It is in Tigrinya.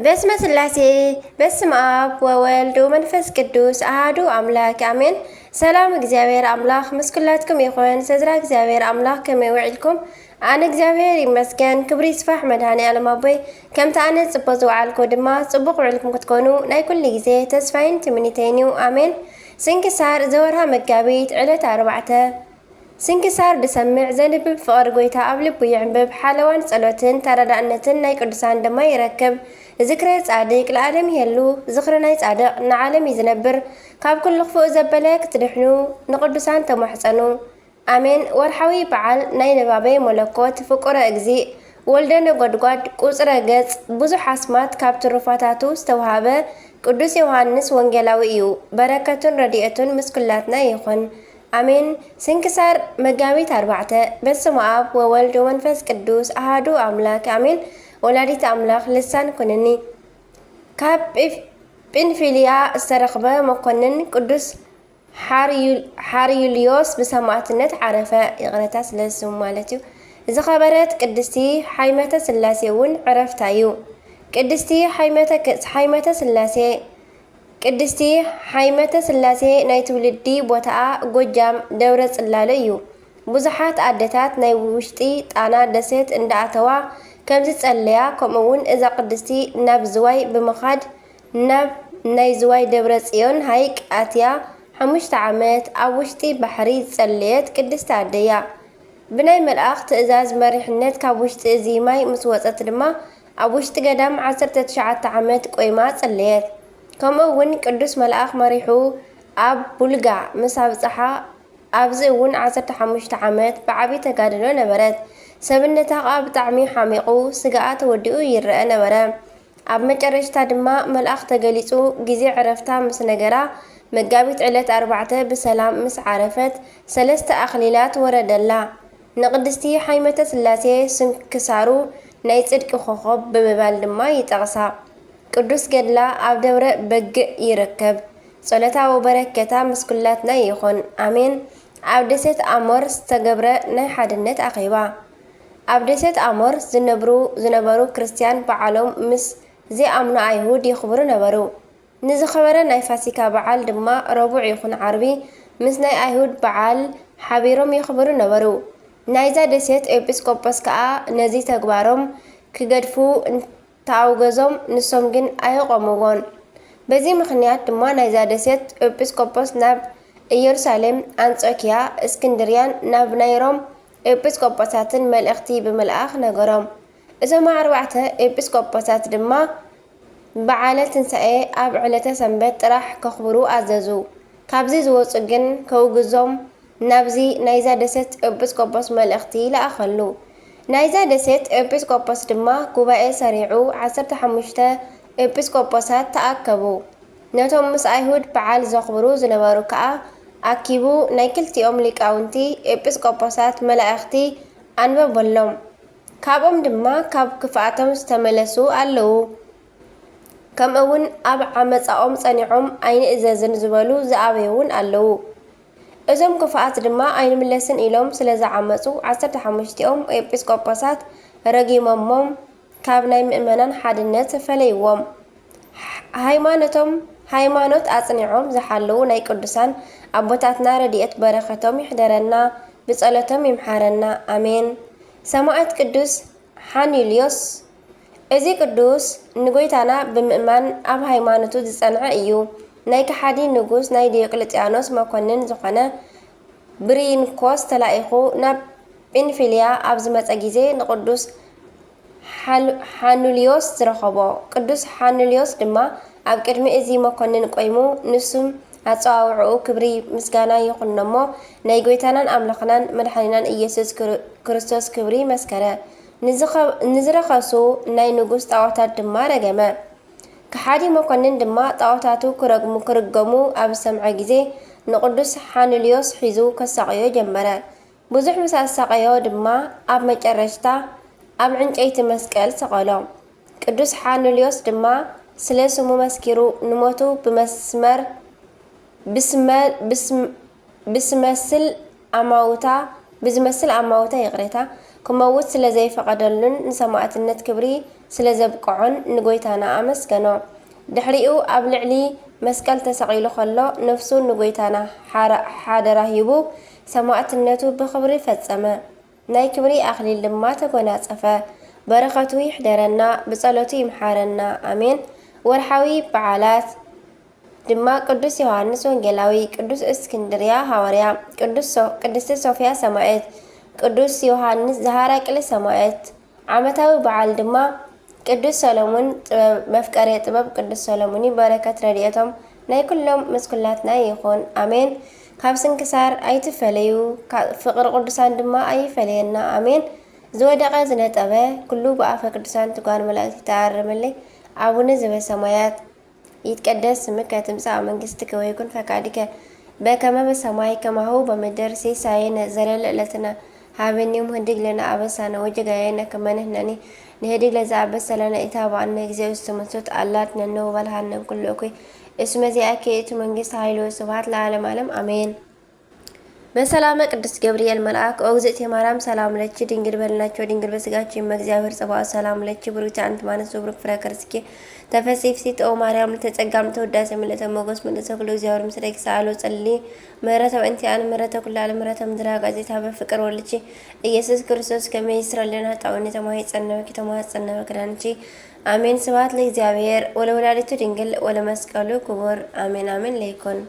በስመ ስላሴ፣ በስመ ኣብ ወወልድ ወመንፈስ ቅዱስ ኣሃዱ ኣምላክ ኣሜን። ሰላም እግዚኣብሔር ኣምላኽ ምስ ኩላትኩም ይኹን። ሰድራ እግዚኣብሔር ኣምላኽ ከመይ ውዒልኩም? ኣነ እግዚኣብሔር ይመስገን፣ ክብሪ ይስፋሕ መድኃኔ ዓለም ኣቦይ። ከምቲ ኣነ ጽቡቕ ዝወዓልኩ ድማ ጽቡቕ ውዕልኩም ክትኮኑ ናይ ኩሉ ግዜ ተስፋይን ትምኒተይን እዩ። ኣሜን። ስንክሳር ዘወርሃ መጋቢት ዕለት ኣርባዕተ። ስንክሳር ድሰምዕ ዘንብብ ፍቕሪ ጐይታ ኣብ ልቡ ይዕንብብ፣ ሓለዋን ጸሎትን ተረዳእነትን ናይ ቅዱሳን ድማ ይረክብ። ዝክረ ጻድቅ ለዓለም ይሄሉ፣ ዝኽሪ ናይ ጻድቕ ንዓለም እዩ ዝነብር። ካብ ኩሉ ክፉእ ዘበለ ክትድሕኑ ንቅዱሳን ተማሕጸኑ። ኣሜን። ወርሓዊ በዓል ናይ ነባቤ መለኮት ፍቁረ እግዚእ ወልደ ነጎድጓድ ቁጽረ ገጽ ብዙሕ ኣስማት ካብ ትሩፋታቱ ዝተውሃበ ቅዱስ ዮሃንስ ወንጌላዊ እዩ። በረከቱን ረድኤቱን ምስ ኩላትና ይኹን። ኣሜን። ስንክሳር መጋቢት ኣርባዕተ። በስመ ኣብ ወወልድ ወመንፈስ ቅዱስ ኣሃዱ ኣምላክ ኣሜን። ወላዲት ኣምላክ ልሳን ኩንኒ። ካብ ጲፍ- ጲንፊልያ ዝተረኽበ መኮንን ቅዱስ ሓርዩ- ሓርዩልዮስ ብሰማዕትነት ዓረፈ። ይቕረታ ስለ ስሙ ማለት እዩ። ዝኸበረት ቅድስቲ ሓይመተ ስላሴ እውን ዕረፍታ እዩ። ቅድስቲ ሓይመተ ክ- ሓይመተ ስላሴ ቅድስቲ ሓይመተ ስላሴ ናይ ትውልዲ ቦታኣ ጎጃም ደብረ ጽላሎ እዩ። ብዙሓት ኣደታት ናይ ውሽጢ ጣና ደሴት እንዳኣተዋ ከም ዝጸለያ፣ ከምኡ እውን እዛ ቅድስቲ ናብ ዝዋይ ብምኻድ ናብ ናይ ዝዋይ ደብረ ጽዮን ሃይቅ ኣትያ ሓሙሽተ ዓመት ኣብ ውሽጢ ባሕሪ ዝጸለየት ቅድስቲ ኣደ እያ። ብናይ መልኣኽ ትእዛዝ መሪሕነት ካብ ውሽጢ እዚ ማይ ምስ ወጸት ድማ ኣብ ውሽጢ ገዳም ዓሰርተ ትሽዓተ ዓመት ቆይማ ጸለየት። ከምኡ እውን ቅዱስ መልኣኽ መሪሑ ኣብ ቡልጋ ምስ ኣብጽሓ ኣብዚ እውን ዓሰርተ ሓሙሽተ ዓመት ብዓቢ ተጋድሎ ነበረት። ሰብነታ ከኣ ብጣዕሚ ሓሚቑ ስጋኣ ተወዲኡ ይረአ ነበረ። ኣብ መጨረሽታ ድማ መልኣኽ ተገሊጹ ግዜ ዕረፍታ ምስ ነገራ መጋቢት ዕለት ኣርባዕተ ብሰላም ምስ ዓረፈት ሰለስተ ኣኽሊላት ወረደላ። ንቅድስቲ ሓይመተ ስላሴ ስንክሳሩ ናይ ጽድቂ ኮኸብ ብምባል ድማ ይጠቕሳ። ቅዱስ ገድላ ኣብ ደብረ በግዕ ይርከብ። ጸሎታ ወበረከታ ምስ ኩላትና ይኹን። ኣሜን። ኣብ ደሴት ኣሞር ዝተገብረ ናይ ሓድነት ኣኼባ። ኣብ ደሴት ኣሞር ዝነብሩ ዝነበሩ ክርስትያን በዓሎም ምስ ዘይኣምኑ ኣይሁድ የኽብሩ ነበሩ። ንዝኸበረ ናይ ፋሲካ በዓል ድማ ረቡዕ ይኹን ዓርቢ ምስ ናይ ኣይሁድ በዓል ሓቢሮም የኽብሩ ነበሩ። ናይዛ ደሴት ኤጲስቆጶስ ከኣ ነዚ ተግባሮም ክገድፉ እንተኣውገዞም፣ ንሶም ግን ኣየቖምዎን። በዚ ምኽንያት ድማ ናይዛ ደሴት ኤጲስቆጶስ ናብ ኢየሩሳሌም፣ ኣንጾኪያ፣ እስክንድርያን ናብ ናይ ሮም ኤጲስቆጶሳትን መልእኽቲ ብምልኣኽ ነገሮም። እዞም ኣርባዕተ ኤጲስቆጶሳት ድማ በዓለ ትንሳኤ ኣብ ዕለተ ሰንበት ጥራሕ ከኽብሩ ኣዘዙ። ካብዚ ዝወጹ ግን ከውግዞም ናብዚ ናይዛ ደሴት ኤጲስቆጶስ መልእኽቲ ለኣኸሉ። ናይዛ ደሴት ኤጲስቆጶስ ድማ ጉባኤ ሰሪዑ ዓሰርተ ሓሙሽተ ኤጲስቆጶሳት ተኣከቡ። ነቶም ምስ ኣይሁድ በዓል ዘኽብሩ ዝነበሩ ከኣ ኣኪቡ ናይ ክልቲኦም ሊቃውንቲ ኤጲስቆጶሳት መላእኽቲ ኣንበበሎም። ካብኦም ድማ ካብ ክፍኣቶም ዝተመለሱ ኣለዉ። ከምኡ እውን ኣብ ዓመጻኦም ጸኒዖም ኣይንእዘዝን ዝበሉ ዝኣበዩ እውን ኣለዉ። እዞም ክፉኣት ድማ ኣይንምለስን ኢሎም ስለ ዝዓመጹ፣ ዓሰርተ ሓሙሽቲኦም ኤጲስቆጶሳት ረጊሞሞም፣ ካብ ናይ ምእመናን ሓድነት ፈለይዎም። ሃይማኖቶም፣ ሃይማኖት ኣጽኒዖም ዝሓለዉ ናይ ቅዱሳን ኣቦታትና ረድኤት በረኸቶም ይሕደረና፣ ብጸሎቶም ይምሓረና። ኣሜን። ሰማዕት ቅዱስ ሓኒልዮስ። እዚ ቅዱስ ንጎይታና ብምእማን ኣብ ሃይማኖቱ ዝጸንዐ እዩ። ናይ ከሓዲ ንጉስ ናይ ዲዮቅልጥያኖስ መኮንን ዝኾነ ብሪንኮስ ተላኢኹ ናብ ጲንፊልያ ኣብ ዝመጸ ግዜ ንቅዱስ ሓል- ሓኑልዮስ ዝረኸቦ። ቅዱስ ሓኑልዮስ ድማ ኣብ ቅድሚ እዚ መኮንን ቆይሙ፣ ንሱም ኣጸዋውዕኡ ክብሪ ምስጋና ይኹኖሞ፣ ናይ ጎይታናን ኣምላኽናን መድሓኒናን ኢየሱስ ክር- ክርስቶስ ክብሪ መስከረ። ንዝኸ- ንዝረኸሱ ናይ ንጉስ ጣዖታት ድማ ረገመ። ከሓዲ መኮንን ድማ ጣዖታቱ ክረግሙ ክርገሙ ኣብ ዝሰምዐ ግዜ ንቅዱስ ሓኑልዮስ ሒዙ ከሳቕዮ ጀመረ። ብዙሕ ምስ ኣሳቐዮ ድማ ኣብ መጨረሽታ ኣብ ዕንጨይቲ መስቀል ሰቐሎ። ቅዱስ ሓኑልዮስ ድማ ስለ ስሙ መስኪሩ ንሞቱ ብመስመር ብስመ- ብስም- ብስመስል ኣማውታ ብዝመስል ኣማውታ ይቕሬታ ክመውት ስለ ዘይፈቐደሉን ንሰማዕትነት ክብሪ ስለ ዘብቅዖን ንጎይታና ኣመስገኖ። ድሕሪኡ ኣብ ልዕሊ መስቀል ተሰቒሉ ከሎ ነፍሱ ንጎይታና ሓራ-፣ ሓደራ ሂቡ ሰማዕትነቱ ብኽብሪ ፈጸመ። ናይ ክብሪ ኣኽሊል ድማ ተጎናጸፈ። በረኸቱ ይሕደረና፣ ብጸሎቱ ይምሓረና። ኣሜን። ወርሓዊ በዓላት ድማ ቅዱስ ዮሃንስ ወንጌላዊ፣ ቅዱስ እስክንድርያ ሃዋርያ፣ ቅዱስ ሶ-፣ ቅድስቲ ሶፍያ ሰማዕት፣ ቅዱስ ዮሃንስ ዘሃራቅሊ ሰማዕት። ዓመታዊ በዓል ድማ ቅዱስ ሰሎሙን ጥበብ፣ መፍቀሬ ጥበብ ቅዱስ ሰሎሙን እዩ። በረከት ረድኤቶም ናይ ኩሎም ምስ ኩላትና ይኹን። ኣሜን። ካብ ስንክሳር ኣይትፈለዩ፣ ካብ ፍቕሪ ቅዱሳን ድማ ኣይፈለየና። ኣሜን። ዝወደቐ ዝነጠበ ኩሉ ብኣፈ ቅዱሳን ትጓን መላእክት ይተኣረመለይ። ኣቡነ ዘበሰማያት ይትቀደስ ስምከ ትምጻእ መንግስትከ ወይኩን ፈቃድከ በከመ በሰማይ ከማሁ በምድር። ሲሳየነ ዘለለ ዕለትነ ሀበነ ዮም ህድግ ለነ አበሳነ ወጌጋየነ ከመ ንሕነኒ ንህድግ ለዘአበሰ ለነ። ኢታብአነ እግዚኦ ውስተ መንሱት አላ አድኅነነ ወባልሐነ እምኩሉ እኩይ እስመ ዚአከ ይእቲ መንግስት ኃይል ወስብሐት ለዓለመ ዓለም አሜን። በሰላመ ቅዱስ ገብርኤል መልአክ ኦግዝእቴ ማርያም ሰላም ለኪ ድንግል በልናቸው ድንግል በስጋኪ እመ እግዚአብሔር ጸባኦት ሰላም ለኪ ብሩክቲ አንቲ ማንስ ወብሩክ ፍሬ ከርስኪ ተፈሲ ፍሲት ኦ ማርያም ልተጸጋም ተወዳሴ ምልእተ ሞገስ ምልእተ ኩሉ እግዚአብሔር ምስሌኪ ሰአሎ ጸልሊ ምህረተ በእንቲአን ምህረተ ኩላ ለምህረተ ምድራ ጋዜታ በፍቅር ወልቺ ኢየሱስ ክርስቶስ ከመ ይስረልና ጣውኒ ተማሂጸነወኪ ተማጸነወ ክዳንቺ። አሜን። ስብሐት ለእግዚአብሔር ወለወላዲቱ ድንግል ወለመስቀሉ ክቡር። አሜን አሜን ለይኩን።